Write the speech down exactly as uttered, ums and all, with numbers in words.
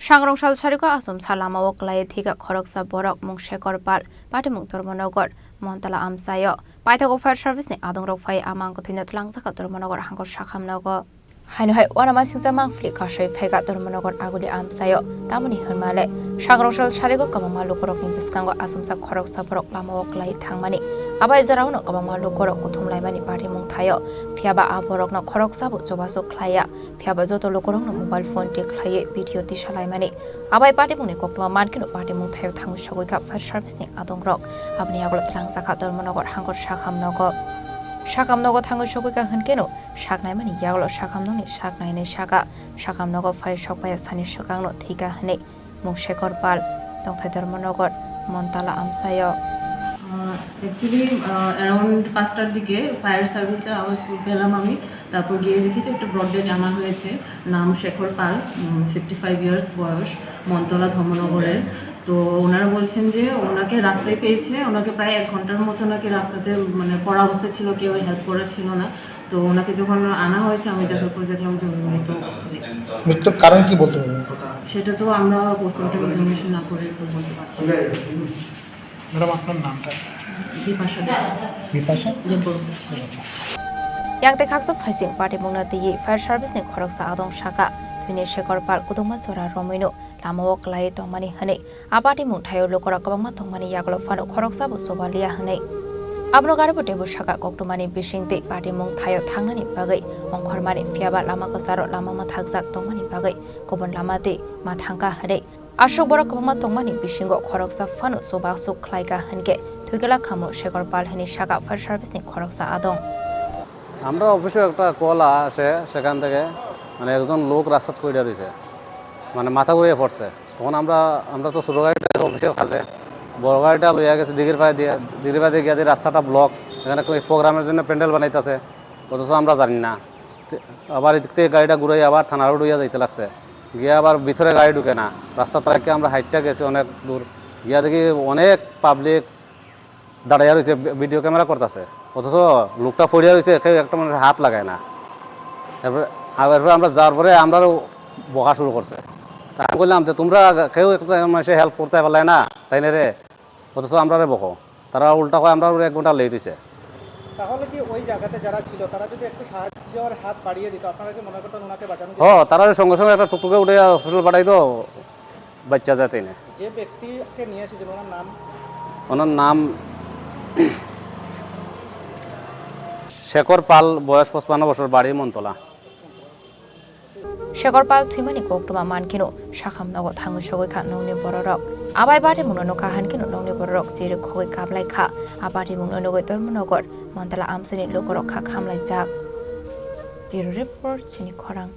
Sangrong sal sariko asomsa lamao kwlai thwikha khoroksa borok, mung Shekhar Pal, patimung Dharmanagar, Montala amchaio. Paithago fire service ni adongrok phai amang kwthwino twlangjakha Dharmanagar hangkor sakham nogo. Haino hai uanama singsa mangphili kasui phaikha Dharmanagar aguli amchaio. Tamoni hwnmale, sangrong sal sariko kwbangma lukurokni bwskango asomsa khoroksa borok lamao kwlai thangmani. Abai jorao no kwbangma lukurok kuthum laimani patimung thaio. Phiyaba a borokno khoroksa bo chubachu khlaiya. Phiyaba joto lukurokno mobile phone tik khlaiwi video tisa laimani. Abai patimungni koktwma mankheno patimung thaio thangwi sogwi kha fire service ni adongrok. Aboni yagulo twlangjakha Dharmanagar hangkor sakham nogo. Sakham nogo thangwi sogwi kha hwnkeno saknaimani yagulo sakham nokni saknainwi saka. Sakham nogo phai sokpaiya sani swkangno thwikha hwnwi mung Shekhar Pal, tongthai Dharmanagar, Montala amchaio. আহ, অ্যাকচুয়ালি, আহ, অ্যারাউন্ড পাঁচটার দিকে ফায়ার সার্ভিসের আওয়াজ পেলাম আমি। তারপর গিয়ে দেখি যে একটা ব্রড ডেড আনা হয়েছে, নাম শেখর পাল, উম, ফিফটি ফাইভ ইয়ার্স বয়স, মন্তলা ধর্মনগরের। তো ওনারা বলছেন যে ওনাকে রাস্তায় পেয়েছে, ওনাকে প্রায় এক ঘন্টার মতো নাকি রাস্তাতে, মানে, পড়া অবস্থা ছিল, কেউ হেল্প করা ছিল না। তো ওনাকে যখন আনা হয়েছে, আমি দেখার পর দেখলাম যে উনি মৃত অবস্থায়। মৃত্যুর কারণ কি বলতে পারবেন? সেটা তো আমরা পোস্টমর্টম এক্সামিনেশন না করে তো বলতে পারছি না। ম্যাডাম, আপনার নামটা? বিপাশা দেব। বিপাশা? Debbarma. Yang tei khaksa phaising patimungno twiwi fire service ni khoroksa adong saka, thwini Shekhar Pal kwdwkma jora romwino lamao kwlaiwi tongmani hwnwi. A patimung thaio lukurok kwbangma tongmani yagulo phano khoroksa bo chuba liya hwnwi. Abono garibo teibo saka koktwmani bisingtwi patimung thaio thangnani bagwi ongkhormani, phiyaba lama kwcharo lama mathakjak tongmani bagwi kubun lama twi ma thangkha hwnwi. Aswk borok kwbangma tongmani bisingo khoroksa phano chubachu khlaikha hwnkhe thwikela khamu Shekhar Pal hwnwi saka fire service ni khoroksa adong. আমরা অফিসে একটা কল আসে, সেখান থেকে মানে একজন লোক রাস্তাত পড়ে রয়েছে, মানে মাথা ঘুরিয়ে পড়ছে। তখন আমরা, আমরা তো ছোটো গাড়িটা অফিসের কাজে, বড় গাড়িটা লইয়া গেছে দিঘির পাড়ে দিয়ে, দিঘির পাড়ে দিয়ে গিয়া দিয়ে রাস্তাটা ব্লক, এখানে কোনো প্রোগ্রামের জন্য প্যান্ডেল বানাইতেছে, অথচ আমরা জানি না। আবার এদিক থেকে গাড়িটা ঘুরাই আবার থানা রোড হইয়া যাইতে লাগছে, গিয়ে আবার ভিতরে গাড়ি ঢুকে না, রাস্তাত রাখি আমরা হাইটটা গেছি অনেক দূর, গিয়া দেখি অনেক পাবলিক দাঁড়াইয়া রয়েছে, ভি-, ভিডিও ক্যামেরা করতেছে, অথচ লোকটা পড়িয়া রয়েছে, কেউ একটা মানুষের হাত লাগায় না। এরপরে, আর এরপরে আমরা যাওয়ার পরে আমরারও বকা শুরু করছে। তা আমি বললাম যে, "তোমরা কেউ একটা মানুষের হেল্প করতে পারলে না, তাই না রে? অথচ আমরারে বকো।" তারা উল্টা কয়, "আমরা এক ঘন্টা লেট হয়েছে।" তাহলে কি ওই জায়গাতে যারা ছিল, তারা যদি একটু সাহায্যের হাত বাড়িয়ে দিত, আপনারা কি মনে করতেন ওনাকে বাঁচানো যেত? হ, তারা সঙ্গে সঙ্গে একটা টুকটুকে উঠে হসপিটাল পাঠাই তো, বাচ্চা যায় তাই না। যে ব্যক্তিকে নিয়ে এসেছিল, ওনার নাম? ওনার নাম শেখর পাল, বয়স পঁচপান্ন বছর, বাড়ি Montala. Shekhar Pal thwimani koktwma mankheno sakham nogo thangwi sogwi kha nokni bororok. Abai patimungno nukha hwnkheno nokni bororok chirwi khogwi kaplaikha. A patimungno nugwi Dharmanagar Montala amchaini lukurok kha khamlaijak. Bureau Report, Chini Khorang.